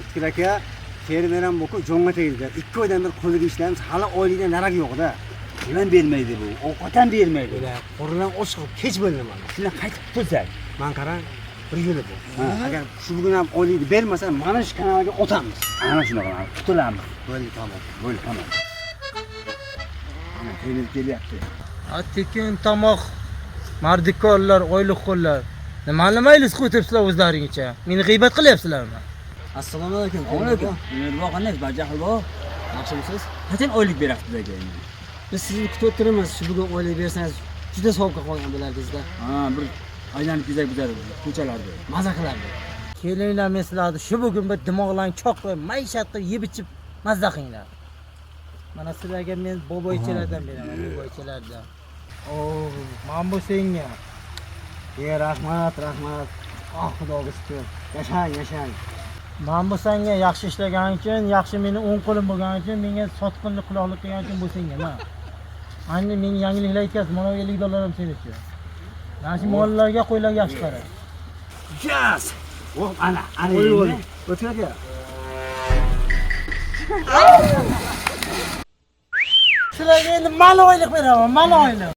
O'tkir aka, fermer ham bo'lib jonga tegdi. 2 oydan beri qo'liga ishlaymiz, hali oylikdan naragi yo'q-da. Pul ham bermaydi bu, ovqat ham bermaydi. Ular qo'ridan och qilib kech bo'ldi mana. Shundan qaytib qutulsak. Man qarang, bir yo'li bu. Agar shu bugun ham oylikni bermasa, mana shu kanalga otamiz. Ana shunaqa qilamiz, qutulamiz. Bo'ldi, tamom. Bo'ldi, tamom. Ana trener kelyapti. Tekin tomoq mardikorlar, oylikxo'rlar. Nimani maylis qo'yibsizlar o'zlaringcha? Meni g'iybat qilyapsizlarmi? Assalomu alaykum. Alaykum. Bor qanday? Barjahl bor. Yaxshimisiz? Qachon oylik berasiz bizga endi? Biz sizni kutib o'tiramiz. Shu bugun oylik bersangiz juda savobga qolgan bo'lardingizda. Ha, bir aylanib kelsak bizlar ko'chalarda. Maza qilardik. Kelinglar, men sizlarni shu bugun bir dimog'larni choq qilib, maishat qilib yeb ichib mazza qilinglar. Mana sizlarga men boboychalardan beraman, boboychalardan. Oh, mana bu senga. E, rahmat, rahmat. Ah, Xudoga shukr. Yashang, yashang. Mana bu senga yaxshi ishlaganing uchun, yaxshi meni o'ng qo'lim bo'lgani uchun, menga sotqinlik quloqlik qilgani uchun bu senga, mana. Endi menga yangiliklar aytyapsiz, mana bu 50 dollar ham sen uchun. Mana shu mollarga, qo'ylarga yaxshi qara. Jas! Oh, ana, ana Qo'y endi. bo'ling. O'tkir aka. Sizlarga endi mali oylik beraman, mali oylik.